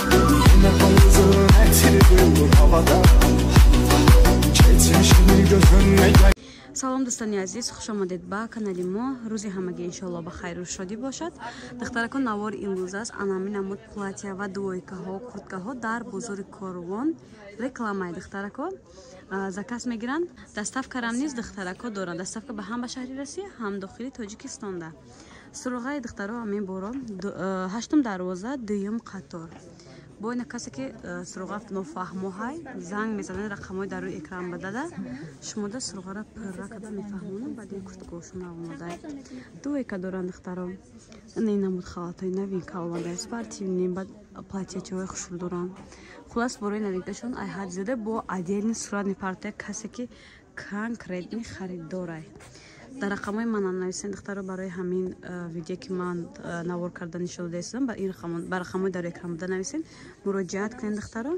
Yine balızın etini duyulur havada. Geçmişini gözünle gel. Салом, дӯстони азиз, хуш омадед ба канали мо. Рӯзи ҳамагӣ иншоалло ба хайру шодӣ бошад. Духтаракон, навори имрӯз аст анами намуд платья ва двойкаҳо, курткаҳо дар бозори Корвон. Рекламаи, духтарако, заказ мегиранд, доставкарам низ, духтарако, доранд. Доставка ба ҳам ба шаҳри Россия, ҳам дохили Тоҷикистонда. Суроғаи, духтаро, ҳамин боро ҳаштум дарвоза, дуюм қатор. Бо ина касе ки суроға нофаҳмоҳай, занг мезанед, рақамҳои дар рӯи экран ба дада, шумода суроғаро пурра карда мефаҳмонам. Баъд ин курткаошон омодай, двойка доранд, духтаро. Ина ин намуд халатҳои новинка омадай, спортивный, баъд платьячаҳои хушрӯ доранд. Хулас, борои новинкашон айҳад зиёда. Бо отдельный сурат мепартояд, касе ки конкретный харидорай, дар рақамҳои манам нависен, духтаро. Барои ҳамин видео, ки ман навор карда нишон додаистам, ба ин ба рақамҳои дар экран буда нависен, муроҷиат кунед, духтаро.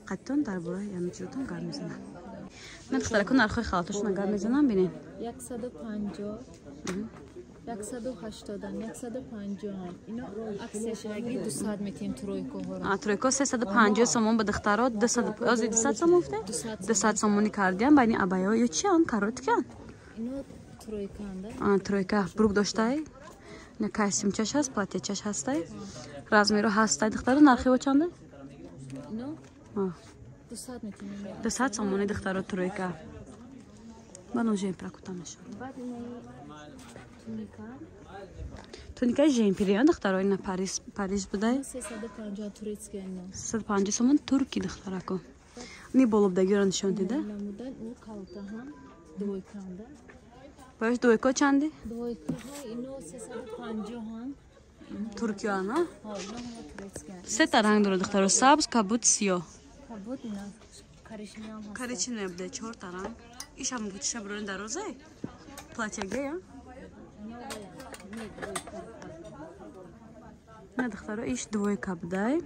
Қаттон дар бораи ҳамин чизотон гап мезанам. На, духтарако, нархҳои халатошона гап мезанам, бинед. 150, 180, 150. Ино аксияшаги 200 метем тройкаҳоро. Тройка 350 сомон ба, духтаро, 200 сомон гуфте, 200 сомонӣ кардиам. Байни абайҳо ё чиан, короткиан? Ино тройкаанда. Тройка брук доштай, костюмчаш ҳаст, платьячаш ҳастай, размеро ҳастай, духтаро. Нархи во чанда? Ино 200 метем. 200 сомони, духтаро, тройка. Ба жемпра кута мешавад. Баъд туника. Туникаи жемпириан, духтаро, ина Париж будай. 350, турецкий ино. 350 сомон, турки, духтарако. Ни болобдагиро нишон дида. Намудан у калтаҳам двойкаанда. Бояш двойко чанди? Двойкаҳо ино 350-ҳам. Туркияна? Ҳо, ино ҳама турецкиян. Сета ранг дорад, духтаро: сабз, кабуд, сиёҳ. Кабуд ина, коричневый ҳам ҳаст. Коричневый буде, чорта ранг. Ишам гучиша бирони дарозай? Платьяге, я? Ино не двойка. На, духтаро, иш двойка будай.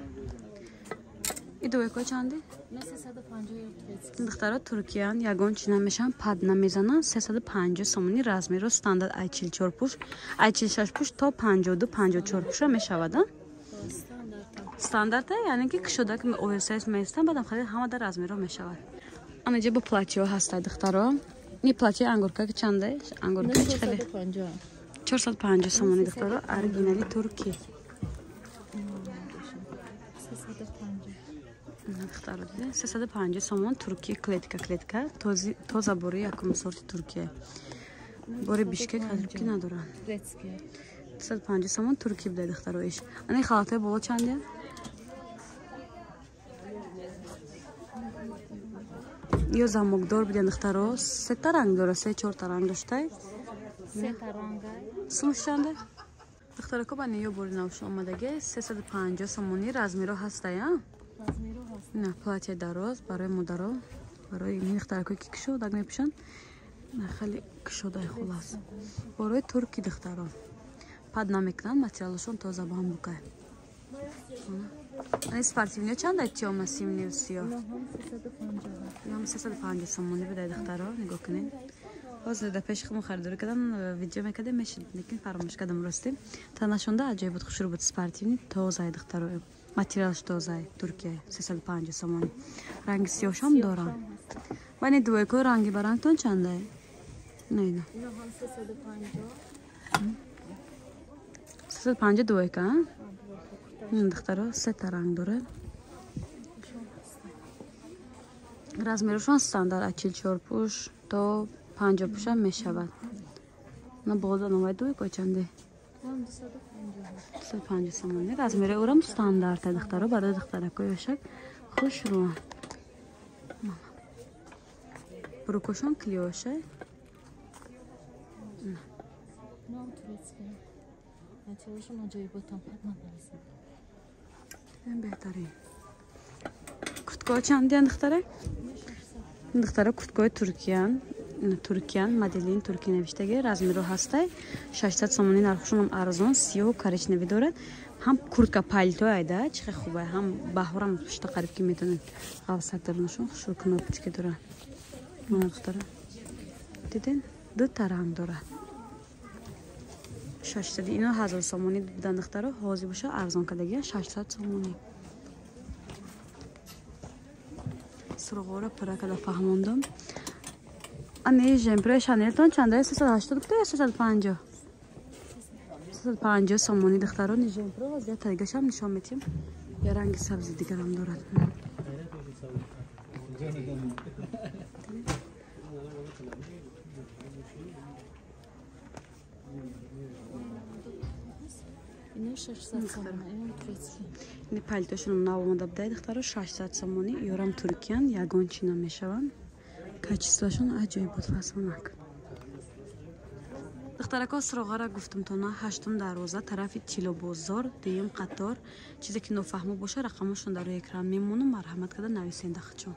И двойко чанди? Ино 350 турецкий. Духтаро, туркиян, ягон чи намешаванд, пад намезананд. 350 сомони, размеро стандарт, ай 44 пуш, ай 46 пуш то 52, 54 пуша мешавад. Стандарт. Стандарта, яъне ки кушода ки оверсайз меистанд, баъдам харид ҳама дар размеро мешавад. Анаҷа бо платьё ҳастай, духтаро. Ни платья ангурка ки чанда? Ангурка Ино чи хеле? 450. 450 сомони, духтаро, оригинали туркӣ. 350. Духтаро, дида, 350 сомон, туркӣ, клетка клетка, тоза, бори якум сорти Туркия. Бори Бишкек ки надоранд. Турецкий. 350 сомон, туркӣ будай, духтаро, иш. Ани халатҳои боло чандия? Ё замокдор будиян, духтаро, сета ранг дора, се чорта ранг доштай. Сета рангай. Сумаш чанда, духтарако? Ба ё бори навшо омадаге, 350 сомонӣ, размеро ҳастая. Размеро ҳаст. На, платья дароз барои модаро, барои ин духтаракое ки кушодаг мепӯшанд. На, хеле кушодай. Хулас, борои турки, духтаро, пад намекунанд, материалашон тоза, бамбукай. Ани спортивниё чанда, тёмно синий, сиёҳ? Ино ҳам 350. Инам 350 сомонӣ будай, духтаро, нигоҳ кунед. Ҳозир дар пеши худмон харидорӣ кардам, видео мекардем, мешид, лекин фаромӯш кардам, ростӣ. Танашонда аҷоиб буд, хушрӯ буд, спортивный, тозай, духтаро, материалаш тозай, Туркия, 350 сомонӣ. Ранги сиёҳшам дорам. Вани двойкои ранги барангтон чандай? На, ина. Ино ҳам 350. 350 двойка, а? Ин, духтаро, сета ранг дорад. Размерошон стандарт, аз 44 пуш то 50 пуша мешавад. На, болода номаи двойко чанде? Ҳам 250. 250 сомонӣ. Размери урам стандарта, духтаро, барои духтаракои ёшак хушрӯ. Брукошон клёша. Ино ҳам турецкий. Материалашон аҷоиботам, пад намерезанд. Ин беҳтарин. Курткаҳо чандиян, духтара? Духтара, курткаҳои туркиян, туркиян, made in Турки навиштаги, размеро ҳастай, 600 сомонӣ, нархшонам арзон, сиёҳу коричневый дорад. Ҳам куртка пальто айда, чӣ хел хубай, ҳам баҳорам пушта қариб ки метавонед ғавсак дарунашон, хушрӯ кнопочки дорад. Мана, духтара, диден, дута ранг дорад. 600, ино 1000 сомонӣ будан, духтаро, ҳозир боша арзон кардагия, 600 сомонӣ. Суроғоро пурра када фаҳмондам. Ани жемпре Шанелтон чанда? 380 гуфта ё 350? 350 сомонӣ, духтарони жемпро. Вазъият тайгашам нишон метиҳем. Я ранги сабзи дигарам дорад. Ино 600 сомон, ино турецкий. Ини палтошон нав омада будай, духтаро, 600 сомонӣ. Ёрам туркиян, ягон чи намешаванд. Качествоашон аҷоиб буд, фасонак. Духтарако, суроғара гуфтам тона, ҳаштум дарвоза, тарафи Тилобозор, дуюм қатор. Чизе ки нофаҳмо боша, рақамошон дар рӯи экран мемонам, марҳамат карда нависен дахчон.